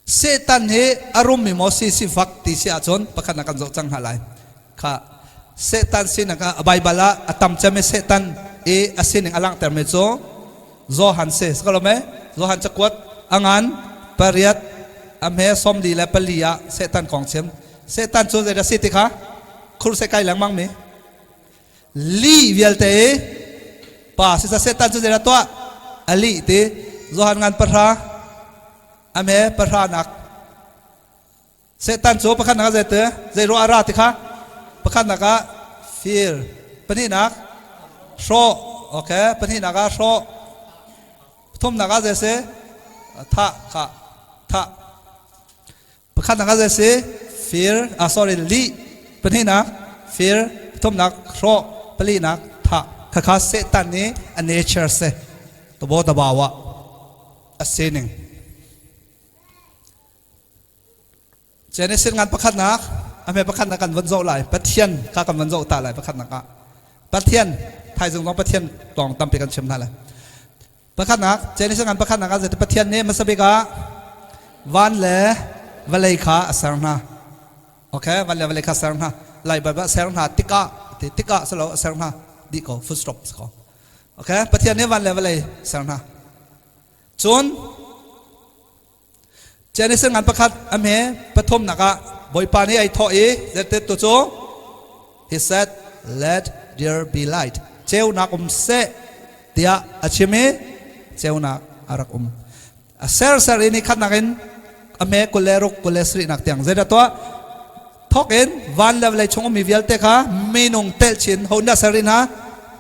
Satan hi a rummi maw si sifak ti si ahcun pakhat na kan zoh cang hna lai. Kha Satan sinak ah Baibal ah a tam cem i Satan i a sining a langhtermi cu Johan si. Sakalome Johan cakuat a ngan pariat a hme 44 ah Satan kong chim. Satan cu zeidah si ti kha khurse kai lengmang mi li vialte i pa si Satan cu zeidah tuah a lih ti Johan ngan pahra a hme pahra nak Satan cu pakhatnak ah zeite zei ruah a ra ti kha pakhatnak ah fir pahnihnak hrawh okay pahnihnak ah hrawh pathumnak ah zei si thah kha thah pakhatnak ah zei si fir ah sorry lih pahnihnak fir pathumnak hrawh palinak thah khakha Satan nih a nature si tabo tabawa a sining Genesis ngan pakhatnak a hme pakhatnak kan von zoh lai Pathian kha kan von zoh ta lai pakhatnak ah Pathian thaizung zong Pathian tawng tampi kan chim hna lai pakhatnak Genesis ngan pakhatnak ah zeiti Pathian nih hmasa bik ah van le vawlei kha a ser hna okay van le vawlei kha ser hna lai ba ser hna tikah ti tikah salo a ser hna di ko full stop ko okay Pathian nih van le vawlei ser hna cun Genesis ngan pakhat a hme pathumnak ah Bawipa nih ai thawh i zetit tu cu he said let there be light ceunak um seh tiah a chim i ceunak a rak um a ser ser i ni khatnak in a hme 26 27 nak tiang zeidah tuah thok in van le vawlei chung ummi vialte kha minung telh chin ho na ser rih hna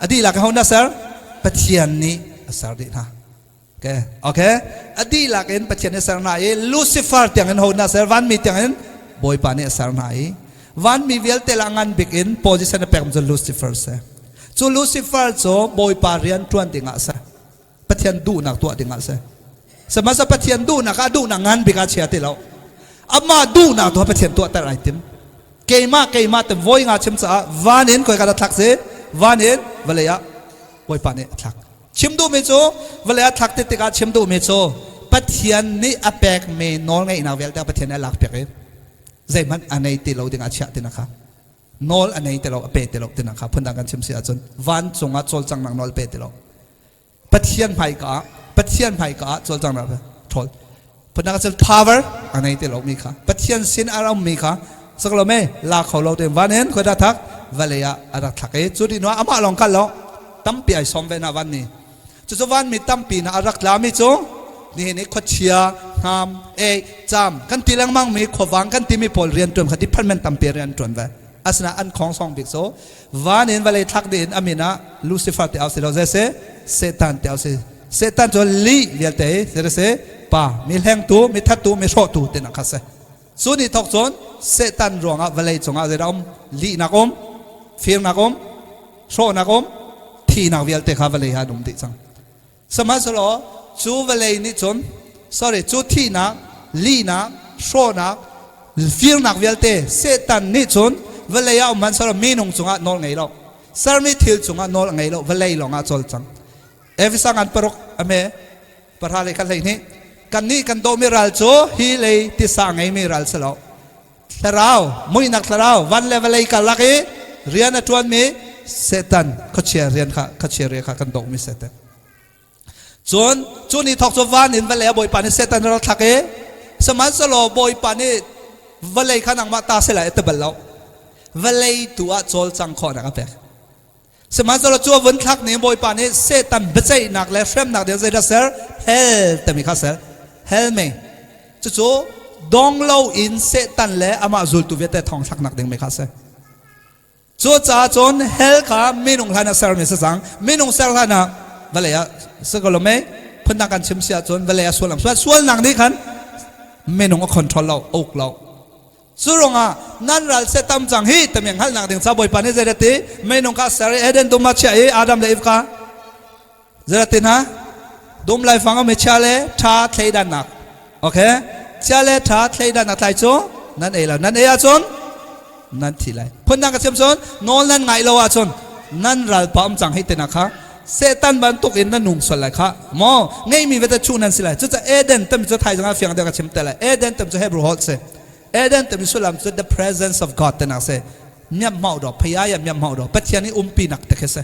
a dihlak in ho na ser Pathian nih a ser dih hna Okay. Okay. A dihlak in Pathian nih ser hna i Lucifer tiang in ho na ser vanmi tiang in Bawipa nih a ser hna i vanmi vialte la ngan bik in position a pek cu Lucifer se. Cu Lucifer cu Bawipa rian ṭuan ding ah ser. Pathian duhnak tuah ding ah ser. Sihmanhsehlaw Pathian duhnak ah duhnak ngan bik ah chia ti lo. Amah duhnak tu Pathian tuahter ai tim. Keimah keimah te voi nga chim caah van in koi ka thlak si van in vawlei ah Bawipa nih a thlak. Chim duhmi cu vawlei a thlak ti tikah chim duhmi cu Pathian nih a pekmi nawlngeihnak vialte Pathian nih a lakpiak i zeihmanh a nei ti lo dingah a chiah ti kha nawl a nei ti lo a pe ti lo ti kha phundang kan chim si ahcun vancung ah cawlcanghnak nawl pe ti lo Pathian hmaika ah Pathian hmaika ah cawlcanghnak ṭhawl phundang cun power a nei ti lo mi kha Pathian sin a ram mi kha sak lo me la kho lo te van in khoi dah thak vawlei ah a rak thlak i cu dih amah lawng kal lo tampi ai som ve na van ni cucu van mi tampi na a rak tla mi cu nihin i khuachia hnam e cam kan ti lengmang mi khuavang kan ti mi pawl rian tuan kha department tampi rian tuan ve asina an khong song bik so van in vawlei thlak ding in amin ah Lucifer te au si lo ze se Satan te au si Satan cu lih vialte hi se pa mi hlengtu mi thattu mi hrawhtu ti nak kha si cu ni thok cun Satan ruangah vawlei cungah zeidah um lihnak um firnak um hrawhnak um thihnak vialte kha vawlei ah an um dih cang sihmanhsehlaw cu vawlei nih cun sorry cu thihnak lihnak hrawhnak firnak vialte Satan nih cun vawlei ah um hmanhsehlaw minung cungah nawl ngei lo sermi thil cungah nawl a ngei lo vawlei lawngah cawlcang Efesa ngan paruk a hme pahra le kha 12 kannih kan dawhmi ral cu hi lei tisa ngeimi ral si lo thlarau muihnak thlarau van le vawlei karlak i rian a ṭuanmi Satan khuachia rian kha khuachia rian kha kan dawhmi Satan cun cu ni thawk cu van in vawlei a bawipa nih Satan ral thlak i sihmanhsehlaw bawipa nih vawlei kha nangmah ta si lai a ti bal lo vawlei tu ah cawlcang khawhnak a pek Sihmanhsehlaw cu a vun thlak ning Bawipa nih Satan biaceihnak le hremnak ding zeidah ser? Hell timi kha ser. Hell mei. Cucu dong lo in Satan le amah zultu vialte thong thlaknak ding mei kha si. Cucaah cun hell kha minung hlan ah sermi si cang. Minung ser hlan ah vawlei ah si ko lo mei phundang kan chim si ahcun vawlei ah sualnak sualnak nih khan minung a control lo, a uk lo. Cu ruangah nan ral seh tam cang hi timi hngalhnak ding ca Bawipa nih zeidah ti minung kha ser i Eden dum ah chiah i Adam le Eve kha zeidah ti hna dum laifang um i chia le ṭha thleidannak okay chia le ṭha thleidannak tlai cu nan ei lo nan ei ahcun nan thi lai phundang ka chim cun nawl nan ngaih lo ahcun nan ral pa um cang hi tinak kha. Satan bantuk in na nung sual lai kha maw ngeimi vete chuh nan si lai. Cucaah Eden timi cu thaizing ah fiang deuh ka chim te lai. Eden timi cu Hebrew holh si. Eden timi sullam cu the presence of God tinak si. Miam hmau do, phaya ya miam hmau do. Pathian i umpi nak te khi si.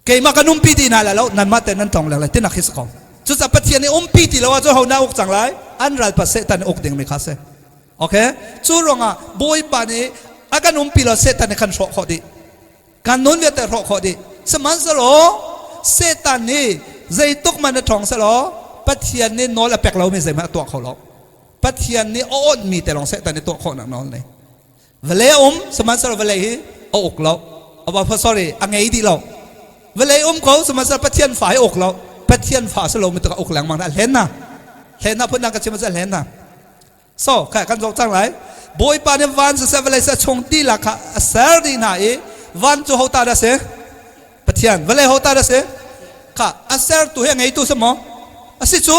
Keimah kan umpi ti hna lai lo, nanmah te nan tong leng lai tinak khi si ko. Cucaah Pathian i umpi ti lo ahcun ho na uk cang lai? An ralpa Satan i uk ding mi kha si. Okay? Cu ruangah Bawipa nih a kan umpi lo Satan nih kan hrawh khawh dih. Kan nun vialte hrawh khawh dih. Sihmanhsehlaw Satan nih zeituk man a ṭhawng selaw Pathian nih nawl a pek lomi zeihmanh a tuah kho lo. Pathian nih a awnhmi te lawng Satan nih tuah khawhnak nawl nei. Vawlei a um, sihmanhsehlaw vawlei hi a uk lo. Sorry, a ngei dih lo. Vawlei um ko, sihmanhsehlaw Pathian fa hi uk lo. Pathian fa si lomi tu uk lengmang na hlen na. Hlen na phun dang ka chim a hlen na. So, kha kan zoh cang lai. Bawipa nih van siseh vawlei siseh chung dihlak kha a ser dih hna i van cu ho ta dah si? Pathian. Vawlei ho ta dah si? Kha a sertu hi a ngeitu si maw? A si cu.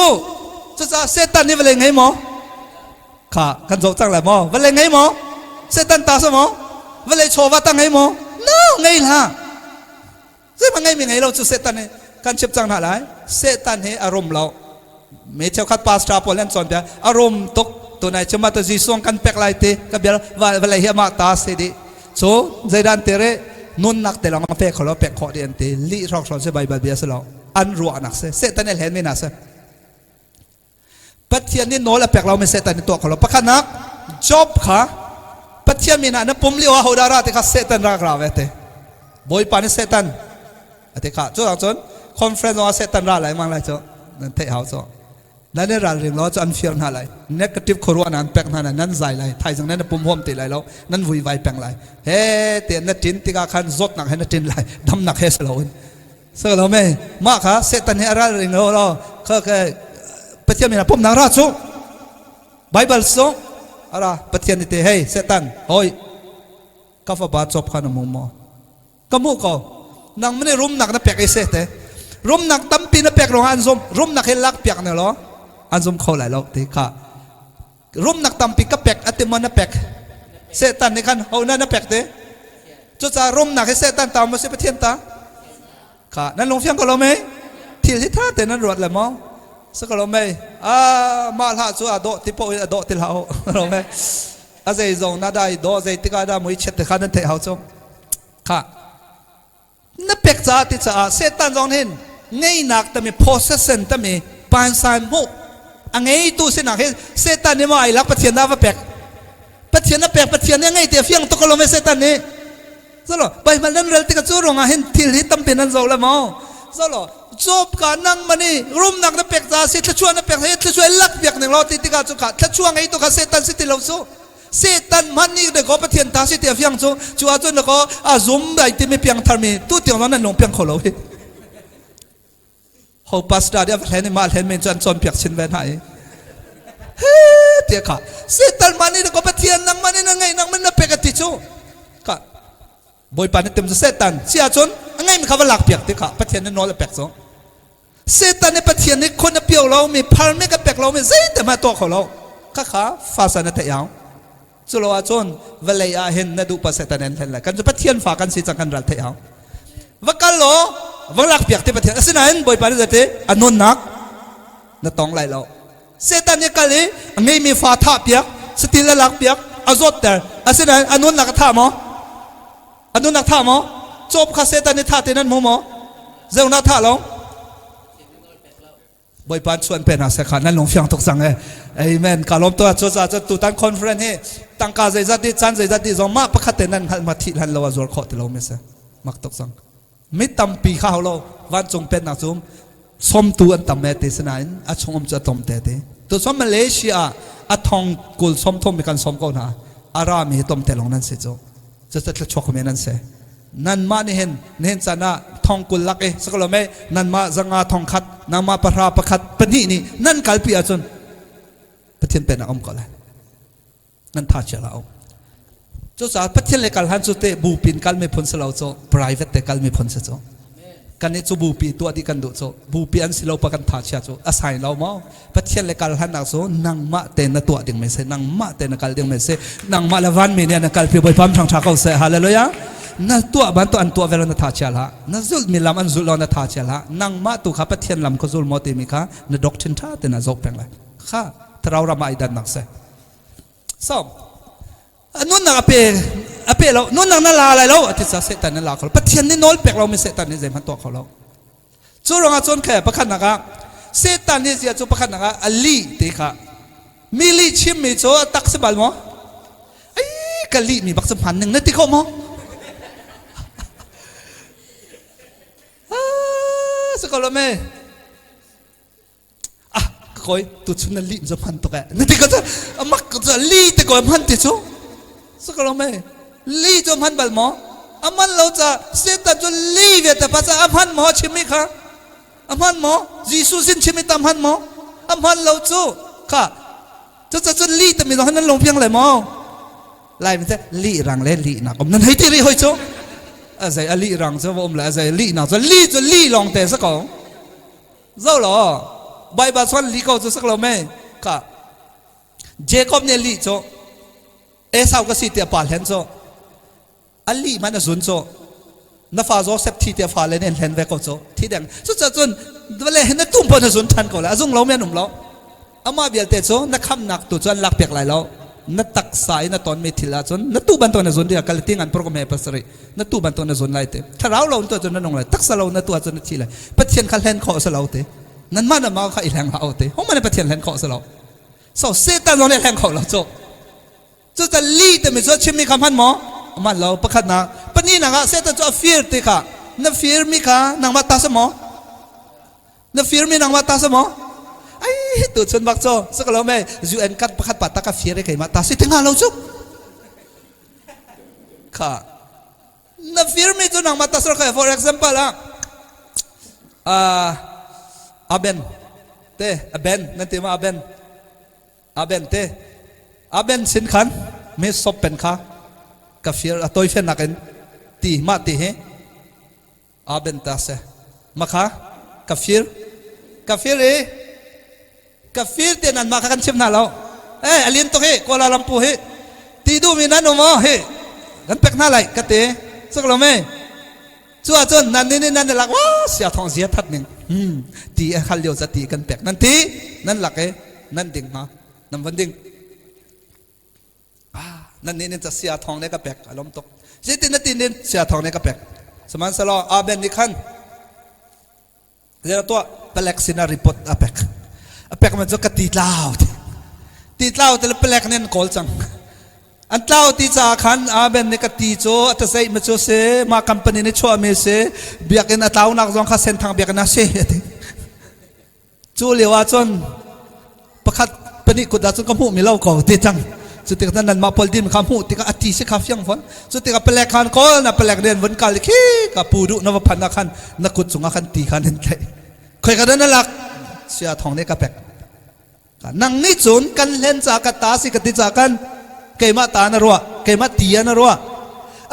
Cucaah Satan nih vawlei ngei maw? Kha kan zoh cang lai maw? Vawlei ngei maw? Satan ta si maw? Vawlei chawva ta ngei maw? No, ngei hlah. Zeihmanh ngeimi ngei lo cu Satan hi kan chim cang hna lai. Satan hi a rum lo. Mi cheukhat pastor pawl an cawnpiak a rum tuk tunai cu mah Jesuh kan pek lai ti ka bial vawlei hi amah ta si dih. Cu zeidan te re nunnak te lawng pe kho lo pek khawh dih an ti. Lih hrawk si Bible bia si lo. An ruahnak si. Satan nih hlen mi hna si. Pathian nih nawl a pek lomi Satan nih tuah kho lo. Pakhatnak, Job kha Pathian min ah na pum lio ah hodah ra ti kha Satan rak ra ve te. Bawipa nih Satan a ti kha. Cu cun conference zong ah Satan ra lai mang lai cu nan theih hau cu. Nan i ralring lo cu an fir hna lai. Negative khuaruah nan pek hna lai, nan zai lai. Thaizing nan pum huam ti lai lo, nan vuivai peng lai. He te na ṭin tikah khan zawtnak he na ṭin lai, damnak he si loin. So lo me mah kha Satan he a ral ring lo lo kha ke Pathian min ah pumnak ra cu Bible so ara Pathian ni te hey Satan hoi ka fapa chop kha na mu mo ka mu ko nang mane rumnak na pek i se te rumnak tampi na pek rong an zum rumnak he lak piak ne lo an zum kho lai lo ti kha rumnak tampi ka pek ati mo na pek Satan nih khan ho na na pek te cucaah rumnak hi Satan ta maw si Pathian ta kha nan lungfiang ko lo mei thil hi tha te nan ruat le maw si ko lo mei a mah hlah cu a dawh ti poh in a dawh ti hlah u lo mei a zei zong na dai dawh zei tikah dah mui chiat te kha nan theih hau cu kha na pek caah ti caah Satan zong hin ngeinak tami possession tami pansan hmuh a ngeitu sinak hi Satan nih maw ai lak Pathian dah va pek Pathian na pek Pathian nih a ngei ti a fiang tuk ko lo me Satan nih zolo Bible nan rel tikah cu ruangah hin thil hi tampi nan zoh le maw zolo Job ka nang mani rumnak na pek caah si thluachuah na pek hi thluachuah lak piak ning lo ti tikah cu kha thluachuah ngeitu kha Satan si ti lo su Satan hmanh nih dekaw Pathian ta si ti a fiang cu cu ahcun dekaw a zum dai timi piangthar mi tu tiang nan lung piang kho lo hi ho pastor dia hlen i mah hlen men cu an cawnpiak chin ve hna i he tia kha Satan mah nih dekaw Pathian nangmah nih na ngeih nangmah na pek a ti cu ka Bawipa nih tim cu Satan si ahcun a ngeimi kha va lak piak ti kha Pathian nih nawl a pek cu Satan nih Pathian nih khun a pio lomi phar nih ka pek lomi zeitem ah tuah kho lo khakha fasa na theih ang cu lo ahcun vawlei ah hin na duh pa Satan an hlen lai kan cu Pathian fa kan si cang kan ral theih ang va kal law va lak piak ti Pathian asinain Bawipa nih zate a nunnak na tong lai lo Satan nih kal i a ngeimi fa thah piak satil a lak piak a zawtter asinain a nunnak a thah maw A nunnak tha maw? Cawp kha Satan nih tha te nan hmu maw? Zeuna tha lo? Bawipa chuan pe hna seh kha nan lung fiang tuk cang e. Amen. Ka lawm to cu ca cu tutan conference hi tangka zeizat di caan zeizat di zong mah pakhat te nan hngalh ma thih hlan lo a zuar khawh ti lo mi si. Mak tuk cang. Mi tampi kha hau lo vancung pennak cu somtu an tam e te sinain a chung um cu a tom te te. Tu som Malaysia a thong kul som thum mi kan som ko hna. Ara mi hi tom te long nan si cu. Cucu thluachuak men an si. Nanmah nih hin nihin caan ah thong 20 lak i sakalo mei nanmah zanga thong khat nangmah pahra pakhat pahnih nih nan kalpi ahcun Pathian pennak um ko lai. Nan tha chia la um. Cucaah Pathian le kal han cu te bupin kal mi phun si lo cu private te kal mi phun si cu. Kan nih cu bupi tuah dih kan duh cu bupi an si lo pa kan tha chia cu a sai lo maw Pathian le kal hannak cu nangmah te na tuah ding mi si nangmah te na kal ding mi si nangmah le van mi nih na kalpi Bawipa thang tha ko seh hallelujah. Na tuah bantuk an tuah ve lo na tha chia hlah. Na zulh mi lam an zulh lo na tha chia hlah. Nangmah tu kha Pathian lam kha zul maw timi kha na doctrine tha te na zoh peng lai. Kha thlarau ram ah i dannak si. So nunnak a pe a pe lo nunnak na la lai lo ati ca Satan na la kho lo. Pathian nih nawl pek lo mi Satan nih zeihmanh tuah kho lo. Cu ruangah cun khe pakhatnak ah Satan nih zia cu pakhatnak ah a lih ti kha mi lih chimmi cu a tak si bal maw? Ai ka lih mi bak cu hman ning na ti kho maw? Ah, si ko lo me. Ah, ka koi tu chun na lih mi cu hman tuk eh. Na ti ko cu amak ko cu li te ko hman ti cu. Si ko lo me. Li cu hman bal maw? A man lo ca Satan cu li vialte pa ca a hman maw chimmi kha? A hman maw? Jesuh sin chimmi ta hman maw? A hman lo cu kha cuca cun li tami zong nan lung piang le maw? Lai mi te li rang le li nak um nan hei ti rih hoi cu. A zei a li rang cu va um le a zei li nak cu li cu li lawng te sa ko. Zo lo Baibal chuan li ko cu sak lo me ka Jacob nih li cu Esau ka si tiah pa hlen cu a lih man a zun cu na fa Joseph thi tiah fa le nih an hlen ve ko cu thi deng cucaah cun vale na tum pon na zun than ko lai a zung lo mi an um lo amah vialte cu na khamnak tu cu an lak piak lai lo na taksa in na ton mi thil ahcun na tu bantuk na zun dia kalti ngan program he pasarih na tu bantuk na zun lai te thlarau lo tu cun na nung lai taksa lo na tu ahcun na thi lai pathian kha hlen khawh sa lo te nan mah na mau kha i hleng hlah te hong man pathian hlen khawh sa lo so Satan zong nih hleng kho lo cu cu ca li timi cu a chimmi kha hman maw hman lo pakhatnak pahnihnak ah Satan cu a fir ti kha na fir mi kha nangmah ta sa maw na fir mi nangmah ta sa maw ai tu chun bak cho saka lo me UN kat pakhat pa ta ka fir e keimah ta si tinga lo cu kha na fir mi cu nangmah ta sar kha for example ah aben te aben nan ti ma aben aben te aben sin khan mi sop pen kha ka fir a toi fen nakin ti ma ti hi aben ta se makha ka fir ka fir i ka fir te nan ma kha kan chim hna lo eh alin tuk hi Kuala Lumpur hi ti duh mi nan um maw hi kan pek hna lai ka ti suk lo me cu ahcun nan nih nan lak wa sia thong zia that ning ti a khal lio za ti kan pek nan ti nan lak e nan ding hna nan van ding nan nih nin ca sia thong ne ka pek alom tuk zeitin na tin nin sia thong ne ka pek sihmanhsehlaw Aben nih khan Zeirah tuah palek sinah report a pek. A pek man cu ka ti tlau ti. Ti tlau ti le palek nih an kawl cang. An tlau ti caah khan Aben nih ka ti cu a tazeih ma cu si mah company nih chuah mi si biakinn a tlaunak zong kha senthang biakinn ah si a ti. Cu lio ah cun pakhat pahnih kut ah cun ka hmuh mi lo ko ti cang cu tik nan mah pawl din kha hmuh tikah a ti si kha fiang fon cu tikah palek khan kawl na palek rian vun kal khi ka pu duh na va phan ah khan na kut cungah khan ti khan in tlaih khoi ka na lak sia thong ne ka pek nang nih cun kan hlen ca ka ta si ka ti ca kan keimah ta na ruah keimah ti na ruah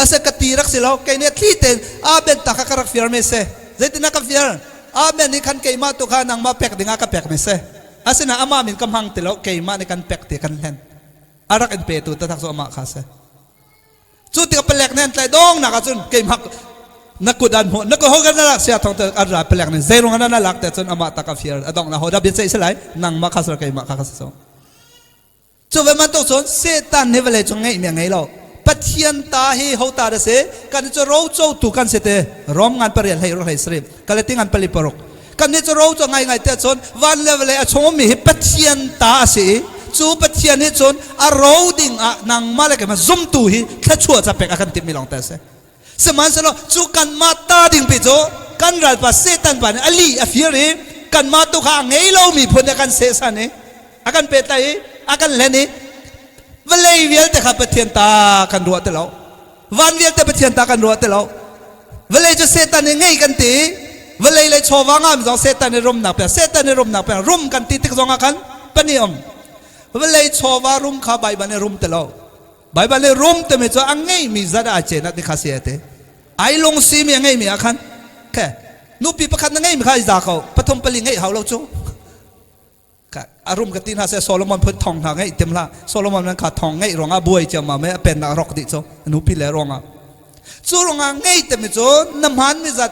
ase ka ti rak si lo kei nih thli ten a ben ta kha ka rak fiar me se zeitin ka fiar Amen nih khan keimah tu kha nangmah pek dingah ka pek mi si. Asinain amah min ka hmang ti lo, keimah nih kan pek ti kan hlen. A rak in petu tatak cu amah kha si. Cu tikah palek nih an tlaih dong nak ahcun keimah na kut an hmuh na ko hogan na lak sia thong te an ra palek nih zeirung an na lak te cun amah tak a fiar a dong na hoda bia ceih si lai nangmah kha sir keimah kha kha si so. Cu ve bantuk cun Satan nih vawlei cung ngeihmi a ngei lo. Pathian ta hi ho ta dah si? Kan cu rocotu kan si te. Rom ngan pariat hlei ruk hlei sarih. Galati ngan pali paruk. Kan nih cu roco ngaingai te cun van le vawlei a chung ummi hi Pathian ta a si i cu Pathian nih cun a ro ding ah nangmah le keimah zumtu hi thluachuah ca pek a kan timhmi lawng te a si. Sihmanhsehlaw cu kanmah ta ding pi cu kan ralpa Satan pa nih a lih a fir i kanmah tu kha a ngei lomi phun a kan sehsan i a kan pehtlaih i a kan hlen i vawlei vialte kha Pathian ta kan ruah ti lo van vialte Pathian ta kan ruah ti lo vawlei cu Satan nih ngei kan ti vawlei le chawva ngam zong Satan nih rumnak pek Satan nih rumnak pek rum kan ti tik zong ah khan pani um vawlei chawva rum kha Baibal nih rum ti lo Baibal nih rum timi cu a ngeimi zat ah cenak ti kha si a ti. Ai lungsi mi a ngeimi ah khan ke nupi pakhat na ngeimi kha i za ko pathum pali ngeih hau lo cu. Ka a rum ka ti hna se Solomon phun thong hna ngeih tim hlah. Solomon man kha thong ngeih ruangah buai ciammam e a pennak rok dih cu nupi le ruangah. Cu ruangah ngei timi cu na hmaan mi zat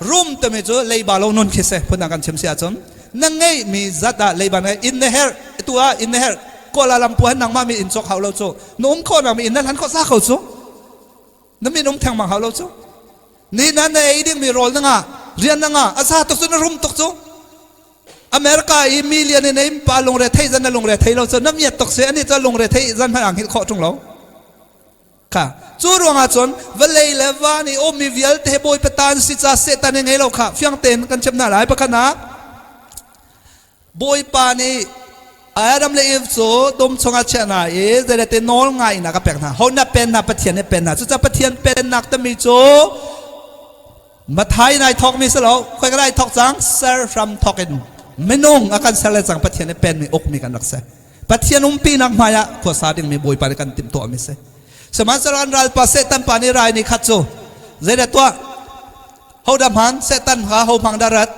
rum timi cu leiba lo nun khi si phun kan chim si ahcun na ngeih mi zat ah leiba na inn na herh tu ah inn na herh Kuala Lumpur han nangmah mi inn cawk hau lo cu na um khawh nak mi inn na hlan khawh sa ko cu na min um thengmang hau lo cu ni na na ei ding mi rawl na nga rian na nga a sa tuk cu na rum tuk cu America i million in in pa lungre thei zan na lungre thei lo cu na miat tuk si ani cu lungre thei zan hmanh ang hil khawh tung lo Kha cu ruangah cun vawlei le van i ummi vialte Bawipa tan si ca Satan i ngei lo kha fiang tein kan chim hna lai. Pakhat ah Bawipa nih Adam le Eve cu dum chungah chiah hna i zeilete nawl ngainak a pek hna. Ho na pen hna Pathian nih pen hna. Cucaah Pathian pennak timi cu Mathai nai thawkmi si lo, khoi ka lai thawk cang ser hram thawk in minung a kan ser le cang Pathian nih penmi ukmi kan rak si. Pathian umpinak hmai ah khuasa dingmi Bawipa nih kan timhtuahmi si. Sihmanhsehlaw an ralpa Satan pa nih rai nih khat cu zeidah tuah? Ho dah hman? Satan kha ho hmang dah rat?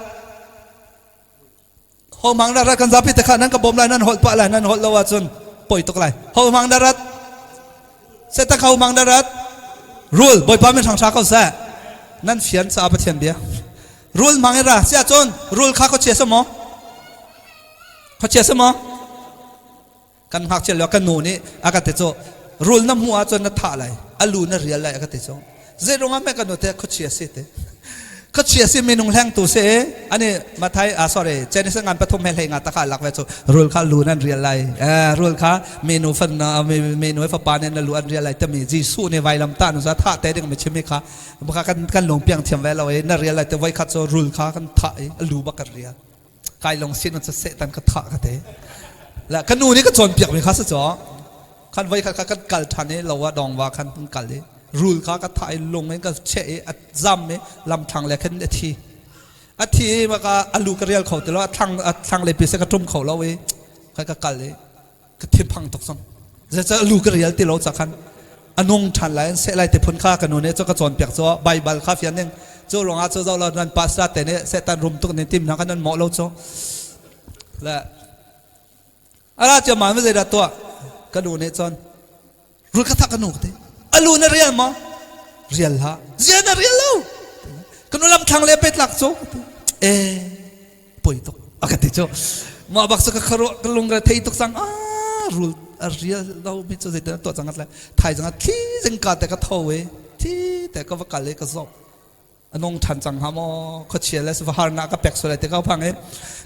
Ho hmang dah rat? Kan zapi te kha nan ka bawm lai, nan holh pah lai, nan holh lo ahcun poi tuk lai. Ho hmang dah rat? Satan kha ho hmang dah rat? Rul, Bawipa min hrang hra ko seh. Nan fian caah Pathian bia. Rul hmang in ra. Si ahcun rul kha khuachia si maw? Khuachia si maw? Kan ngakchia lio kan nu nih a ka ti cu rul na hmuh ahcun na thah lai, a lu na rial lai a ka ti cu. Zei ruangah meh kan nu te khuachia si te. Khuachia si minung hlengtu si ani Mathai ah sorry Genesis ngan pathum he hlei nga taka lak ve cu rul kha lu nan rial lai. Eh rul kha minu fan minu fapa nih na lu an rial lai timi Jesuh nih vailam tah nu za thah te ding mi chimi kha baka kan kan lung piang thiam ve lo i na rial lai te voi khat cu rul kha kan thah i a lu bak kan rial. Kai long sin cu Satan ka thah ka te la ka nu nih ka cawnpiak mi kha si cho khan voi khat kha kan kal than i lo ah dong wa khan kan kal i rul kha ka thah i lung in ka cheh i a zam i lam thlang le khan a thi a thi i maka a lu ka rial kho ti lo a thlang a thlang le pi se ka tum kho lo i ka ka kal i ka thinphang tuk cang zeicah lu ka rial ti lo ca khan a nung ṭhan lai an seh lai ti phun kha ka nu nih cu ka cawnpiak cu Baibal kha fian ning cu ruangah cu zoh lo nan pastor te nih Satan rum tuk nin tim hna khan nan mawh lo cu le ara cia ma zeidah tuah ka nu nih cun rul ka thak ka nu ka ti a lu na rial maw rial hlah zia na rial lo ka nu lam thlang le pe tlak cu e poi tuk a ka ti cu mah bak cu ka kharuah ka lung ka thei tuk cang a rul a rial lo mi cu zeitin tuah cang le thai zang thli zing ka te ka tho e thi te ka va kal e ka zoh a nung ṭhan cang hnga maw khuachia le har na ka pek sual te ka phang e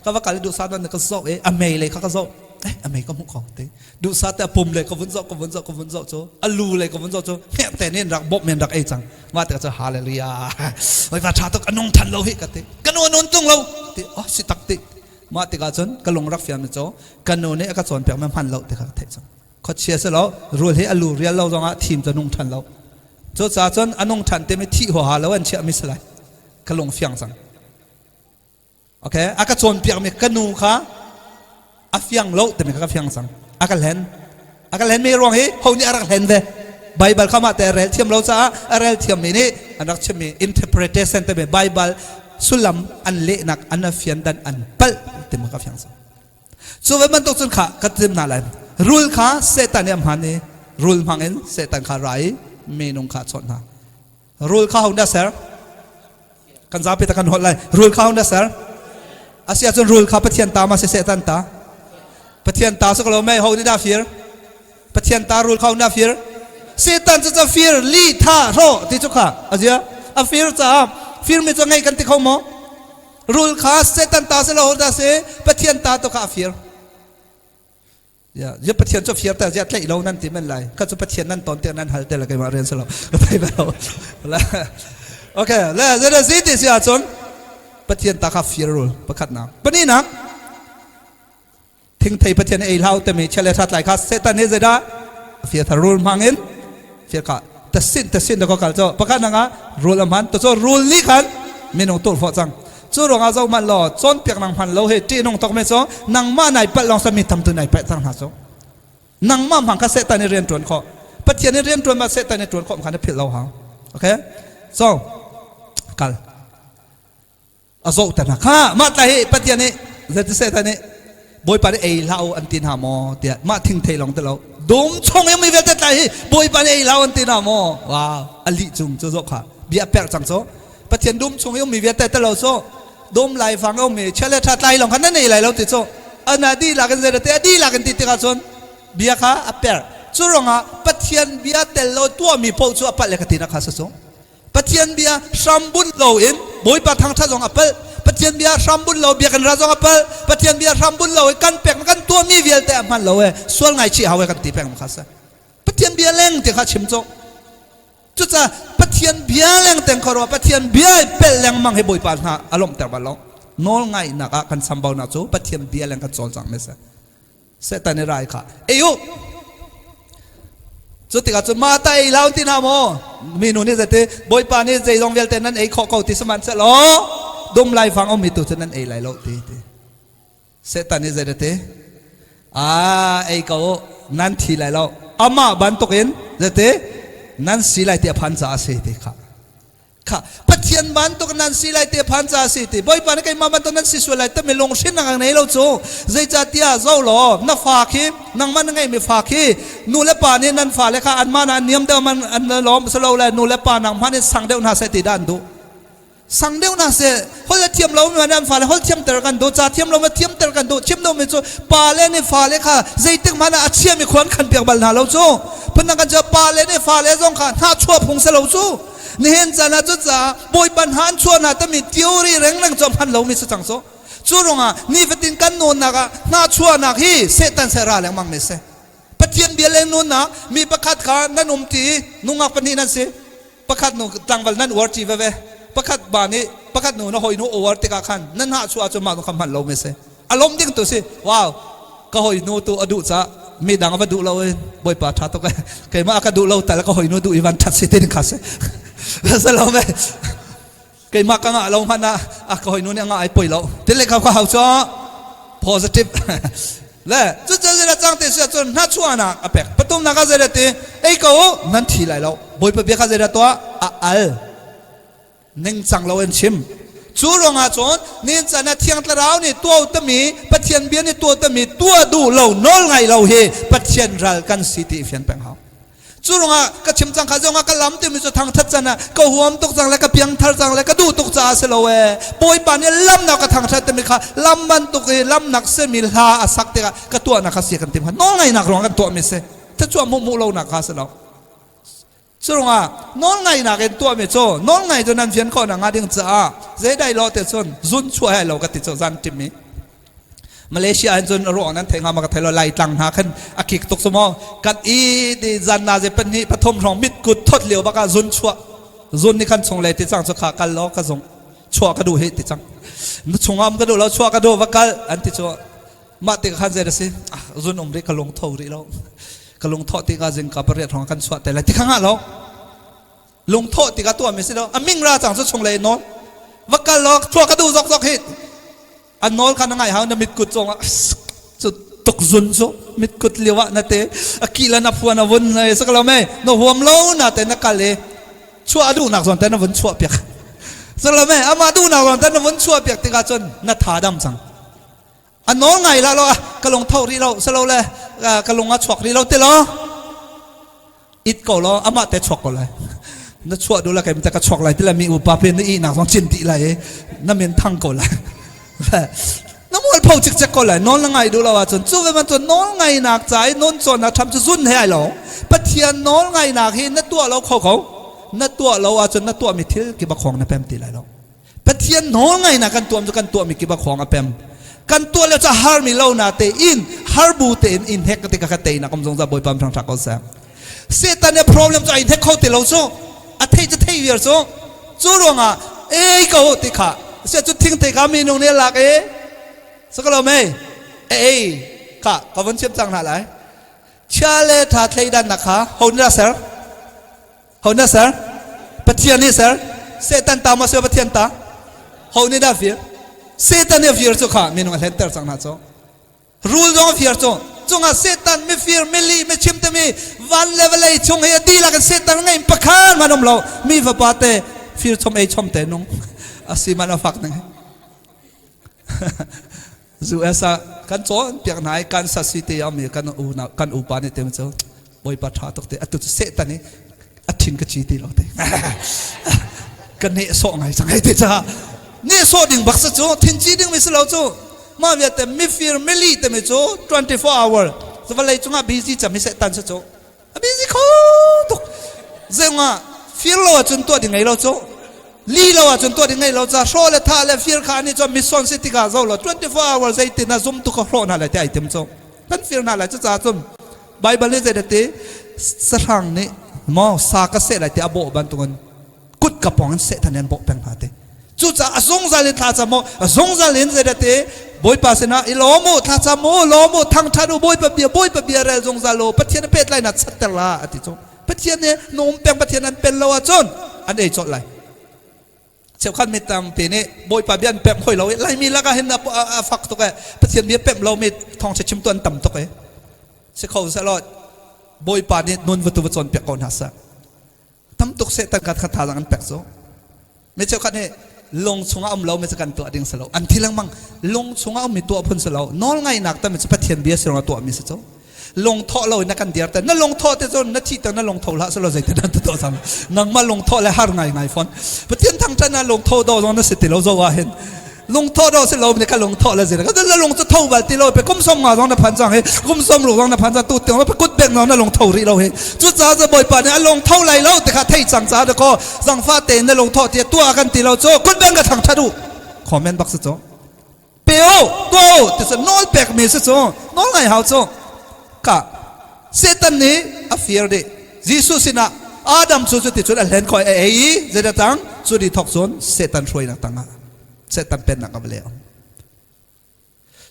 ka va kal duh sa dan ka zoh e a mei le kha ka zoh eh a mei ka hmuh kho te duh sa te a pum le ka vun zoh ka vun zoh ka vun zoh cu a lu le ka vun zoh cu hnek te nin rak bawm men rak ei cang mah te cu hallelujah oi va tha tuk a nung than lo hi ka ti ka nu nun tung lo ti oh si tak ti mah tikah cun ka lung rak fiam cu ka nu nih a ka cawnpiak me hman lo ti kha ka theih cang khuachia si lo rul hi a lu rial lo zongah thim cu nung than lo cucaah cun a nung than timi thih huaha lo an chiah mi si lai ka lung fiang cang Okay, a ka cawnpiakmi ka nu kha a fiang lo timi kha ka fiang cang. A ka hlen. A ka hlen mi ruang hi ho nih a rak hlen ve. Bible kha mah te a rel thiam lo caah a rel thiammi nih an rak chimmi interpretation timi Bible sullam an lehnak an a fian dan an palh timi ka fiang cang. Cu ve bantuk cun kha ka tim hna lai. Rul kha Satan nih a hman i rul hmang in Satan kha ra i minung kha a chawnh hna. Rul kha ho dah ser? Kan zapi ta kan holh lai. Rul kha ho dah ser? Asi ahcun rul kha Pathian ta ma si Satan ta? Pathian ta su ko lo mei ho nih dah fir? Pathian ta rul kha ho dah fir? Satan cu ca fir li tha hro ti cu kha azia a fir caah fir mi cu ngei kan ti kho maw? Rul kha Satan ta si lo ho dah si? Pathian ta tu kha a fir. Ya, ya Pathian cu fir ta zia tlaih lo nan ti men lai. Kha cu Pathian nan ton te nan hal te la keimah rian si lo. Thei ba lo. Okay, le zeda zi ti si ahcun Pathian ta kha fir rul pakhat nak. Pani nak thingthei Pathian ei hlau temi chele that lai kha Satan he zeda fir thar rul hmang in fir kha tasin tasin da ko kal cho pakhat nak ah rul a hman to cho rul ni khan minung tur fo cang Cu ruangah zoh hmanh law cawnpiak nang hman lo hi ṭihnung tuk me cu nangmah nai palh lawng mi tam tu nai palh cang hna cu. Nangmah hmang kha Satan i rian ṭuan khawh. Pathian i rian ṭuan ma Satan i ṭuan khawh kha na philh lo hau. Okay? So kal. A zoh te hna kha mah tlai hi Pathian nih zeiti Satan nih Bawipa nih ei hlah u an ti hna maw tiah mah thingthei lawng ti lo. Dum chung i mi vialte tlai hi Bawipa nih ei hlah an ti na maw? Wow, a lih cung cu zoh kha bia perh cang cu. Pathian dum chung i ummi vialte te lo cu dum laifang a ummi chia le ṭha tlai lawng kha nan ei lai lo ti cu ana dihlak in zei te a dihlak in ti tikah cun bia kha a perh. Cu ruangah Pathian bia tel lo tuahmi paoh cu a palh le ka ti na kha sa cu. Pathian bia hrambunh loin Bawipa thangṭhat zong a palh. Pathian bia hrambunh lo biakinn ra zong a palh. Pathian bia hrambunh lo i kan pek kan tuahmi vialte a hman lo e sual ngaichih hau e kan ti peng kha si. Pathian bia leng ti kha chim cu. Cucaah Pathian bia leng teng kho Pathian bia i pelh lengmang hi Bawipa hna a lawmhter bal lo. Nawl ngaihnak ah kan chambaunak cu Pathian bia leng kan cawl cang mi si. Satan i rai kha ei u. Cu tikah cun mah ta ei lau ti hna maw? Minu nih zeiti Bawipa nih zeizong vialte nan ei khawh ko ti sihmanhsehlaw dum laifang ummi tu cu nan ei lai lo ti ti. Satan nih zei ti? Ah ei ko u nan thi lai lo. Amah bantukin zeiti nan si lai ti a phan caah a si ti kha. Kha Pathian bantuk nan si lai te phan ca si ti Bawipa nih keimah bantuk nan si sual lai timi lunghrin na ngei lo cu zeicahtiah zo law na fa khi nangmah na ngeihmi fa khi nu le pa nih nan fale kha anmah na an niam deuh man an lawm si lo le nu le pa nang hmanh in sang deuh hna seh ti dah an duh sang deuh hna seh holh a thiam lo mi an fale holh thiamter kan duh ca thiam lo ma thiamter kan duh chim lo mi cu pa le nih fale kha zeitik hmanh ah a chiami khuan khan piak bal hna lo cu phundang kan cu pa le nih fale zong kha hna chuah phung si lo cu Nihin caan ah cucaah Bawipa hna an chuah hna timi theory rengreng cu a hman lomi si cang cu. Cu ruangah nifatin kan nunnak ah hna chuahnak hi Satan seh ra lengmang mi si. Pathian bia le nunnak mi pakhat kha nan um ti nungak pahnih nan si. Pakhat nu tlangval nan uar ṭi veve. Pakhat ba nih pakhat nu na hawi nu uar tikah khan nan hna chuah cu mah nu kha hman lomi si. A lawm ding tu si. Wow, ka hoi nu tu a duh ca mi dang a va duh lo in bawipa tha tuk e keimah ka duh lo tal ka hoi nu duh i van that si tin kha si sa lo me keimah ka ngah lo hmanh ah a ka hoi nu nih a ngah ai poi lo tile ka ka hau cho positive le cu cu zela cang te sia cun hna chuana a pek patum na ka zela ti ei ko nan thi lai lo bawipa bia kha zela to a al Ningcang lo an chim. Cu ruangah cun ninchan ah Thiang Thlarau nih tuah tami Pathian bia nih tuah tami tuah duh lo nawl ngai lo hi Pathian ral kan si ti i fian peng hau. Cu ruangah ka chim cang kha zongah ka lam timi cu thangthat can ah ka huam tuk cang le ka piangthar cang le ka duh tuk caah si lo ee. Bawipa nih lamnak ka thangthat timi kha lam bantuk i lamnak simi hla a sak tikah ka tuahnak kha si kan tim kha nawl ngaihnak ruangah kan tuahmi si. Thluachuah hmuh hmuh lonak kha si lo. Curungah nawlngaihnak in tuahmi cu nawlngai cu nan fian khawh nakhnga ding caah zeidai lo te cun zun chuah hai lo ka ti cu zan tim i Malaysia hin cun ruang nan thei hnga ma ka thei lo Laitlang hna khan a kik tuk su maw kan i di zan na ze pahnih pathum hrawng mit kut thot lio baka zun chuah zun ni khan chung le ti cang cu kha kal lo ka zung chuah ka duh hi ti cang chungam ka duh lo chuah ka duh va kal an ti cu mah ti khan zei si zun um ri ka lung tho rih lo ka lung thawh tikah zing ka pariat hrawng kan chuah te lai ti kha ngah lo lung thawh tikah tuah mi si lo a ming ra cang cu chung lei nawl va kal lo chuah ka duh zok zok hi an nawl kha na ngai hau na mit kut cong ah cu tuk zun cu mit kut liu ah na te a ki la na phuan a vun na sak lo me na huam lo na te na kal i chuah a duhnak zawn te na vun chuah piak sak lo me ama duhnak zawn te na vun chuah piak tikah cun na tha dam cang A nawl ngai la lo ka lung tho rih lo salo le ka lung a chuak rih lo ti lo it ko lo amah te chuak ko lai na chuah du la kai ta ka chuak lai ti la mi upa pe na i nak zong chin ti lai na min thang ko lai na mual pho cik cek ko lai nawl na ngai du lo ahcun cu ve man cun nawl ngai nak ca i nawn cawn nak tham cu zun he ai lo pathian nawl ngai nak hi na tuah lo kho ko na tuah lo ahcun na tuah mi thil ki ba khong na pem ti lai lo Pathian nawl ngainak kan tuam cu kan tuahmi kip a khuang a pem. Kan tuah le cu harmi lo na te in harbu te in in hek te ka ka tei nak om zongza Bawipa thang thak ko seh. Satan ne problem cu ai hek kho ti lo cu a thei cu thei viar cu cu ruangah ei ko ti kha sia cu thing te ka mi nung ne lak e sakalo mei ei kha ka von chiam cang hna lai chia le tha thleidan nak kha ho na ser Ho na ser? Pathian nih ser. Satan ta maw si Pathian ta? Ho nih dah fir? Satan nih a fir cu kha minung a hlenter cang hna cu. Rul zong a fir cu. Cungah Satan mifir, mili, michim timi van le vawlei chung hi a dihlak in Satan ngei pakhat man um lo. Mi fapa te fir chom ei chom te nung. Asi man a fak ning. US ah Kan cawn piak hna i Kansas City a mi kan u kan upa nih te cu Bawipa tha tuk te, atu cu Satan i a thin ka ci ti lo te, ka neh sawh ngai cang hei te ca. Neh sawh ding bak sa cu, thin ci ding mi si lo cu. Mah vialte mifir mili te mi cu 24 hour vawlei cungah busy cam hi Satan sa cu a busy kho tuk. Zeungah fir lo ahcun tuah ding ngei lo cu, li lo ahcun tuah ding ngei lo ca. Hrawh le thah le fir kha ani cu mission si tikah zo lo 24 hour zeitin a zum tu ka hrawh hna lai ti ai tim cu, kan fir hna lai. Cu caah cun Bible nih zei ti? Sahrang nih maw sa ka seh lai ti a bawh bantukin kut ka pong in Satan an bawh peng hna te. Cucaah a zungzal in thla cam u, a zungzal in zei te Bawipa sinah i lawm u, thla cam u, lawm u, thangṭhat u, Bawipa bia, Bawipa bia rel zungzal u, Pathian a pehtlai na chatter la ati cu. Pathian nih na um peng, Pathian an pen lo ahcun an ei colh lai. Cheukhat mi tampi nih Bawipa bia an pemh hoi lo i Laimi lakah hin a fak tuk e. Pathian bia pemh lomi thawngṭha chimtu an tam tuk e. Si kho sehlaw Bawipa nih nun va tu va cawnpiak ko hna seh. Tam tuk Satan kha thazaang an pek cu. Mi cheukhat nih lung chungah um lo mi cu kan tuah ding si lo. An thi lengmang. Lung chungah ummi tuah phun si lo. Nawl ngaihnak tami cu Pathian bia si tuah mi si cu. Lungthawh lo in na kan dir te, na lungthawh te cun na thih te, na lungtho hlah selaw zeitin an tuah cang? Nangmah lungthawh le har ngai ngai fawn. Pathian thangṭhat na lungtho do zong na si ti lo. Zo ah hin lungthawh do si lo ni ka lungthawh le zir ka na lung cu tho bal ti lo pe. Kum 50 zong na phan cang hi, kum 60 zong na phan cang tu tiang pe, kut bek na lungtho rih lo hi. Cucaah cu Bawipa nih a lungtho lai lo ti kha thei cang caah dakaw zangfah tein na lungthawh ti tuah kan ti lo cu kut beng ka thangṭhat u comment bak si cu. Pe u, tuah u ti cu nawl pek mi si cu, nawl ngai hau cu. Ka Satan nih a fir dih. Jesuh sinah Adam cu cuti cun a hlen khoi, a ei i zeidah cang? Cu ni thok cun Satan hruainak tangah, Satan pennak a va leng.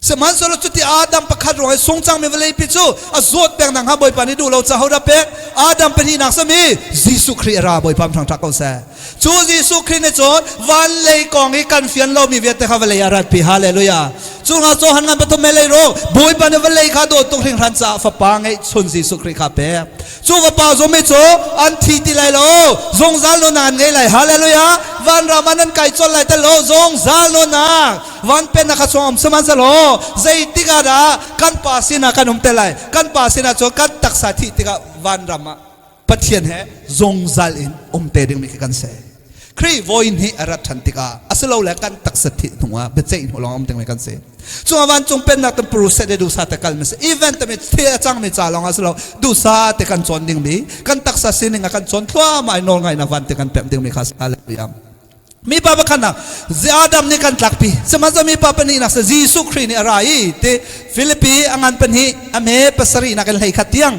Sihmanhsehlaw cuti Adam pakhat ruang i sung cangmi vawlei pi cu a zawt peng nakhnga Bawipa nih duh lo ca hodah pek? Adam pahnihnak sami Jesuh Khrih a ra. Bawipa thangṭhat ko seh. Cu Jesuh Khrih nih cun van lei kong i kan fian lomi vialte kha vawlei ah ratpi. Hallelujah. Cu nga Johan ngan pathum me lei ro Bawipa nih vawlei kha dawt tuk hringhran caah fapa ngeih chun Jesuh Khrih kha pek. Cu fapa zong cu an thi ti lai lo, zungzal nunnak an ngei lai. Hallelujah. Van ram ah nan kai colh lai tal lo, zungzal nunnak van pennak kha chung um. Sihmanhsehlaw zeitik ah dah kan pa sinah kan um te lai? Kan pa sinah cun kan taksa thih tikah van ram ah Pathian he zungzal in um te dingmi khi kan si. Khrih voi hnih a rat ṭhan tikah asilole kan taksa thih hnuah biaceih hnu lawng um dingmi kan si. Cungah vancung pennak kan process le duhsa te kalmi si. Event tami thil a cangmi ca lawng ah si lo, duhsa te kan cawn dingmi, kan taksa sining a kan cawn thluahmah i nawl ngaihnak van te kan pemh dingmi kha hallelujah. Mi pa pakhat nak Adam nih kan tlakpi. Sihmanhsehlaw mi pa pahnihnak sa Jesuh Khrih nih a ra i ti Filipi a ngan pahnih a me pasarih nak in 11 tiang.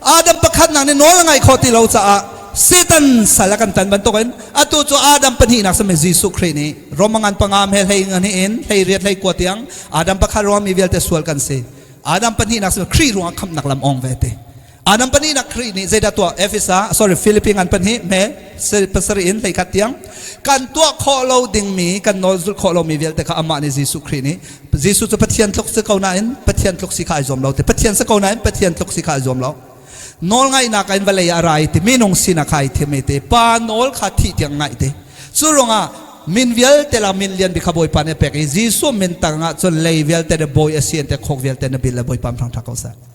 Adam pakhatnak nih nawl a ngaih khawh ti lo caah Satan sal a kan tan bantukin atu cu Adam pahnihnak sami Jesuh Khrih nih Roma ngan panga he hlei ngan in 18 19 tiang. Adam pakhat ruang mi vialte sual kan si. Adam pahnihnak sami Khrih ruangah khamhnak lam ong ve te. Adam pahnihnak Khrih nih zeidah tuah? Efesa, sorry, Philippi ngan pahnih me pasarih in 11 tiang. Kan tuah khawh lo dingmi, kan nawl zulh khawh lomi vialte kha amah nih, Jesuh Khrih nih. Jesuh cu Pathian tluk si ko nain Pathian tluk si kha ai zuam lo ti. Pathian si ko nain Pathian tluk si kha ai zuam lo. Nawl ngaihnak in vawlei ah a ra i ti minung sinak kha ai thim i ti pa nawl kha thih tiang ngaih ti. Cu ruangah min vialte la min lian bik kha Bawipa nih a pek i Jesuh min tangah cun lei vialte le bawi a si an te, khok vialte na bil le Bawipa thangṭhat ko seh.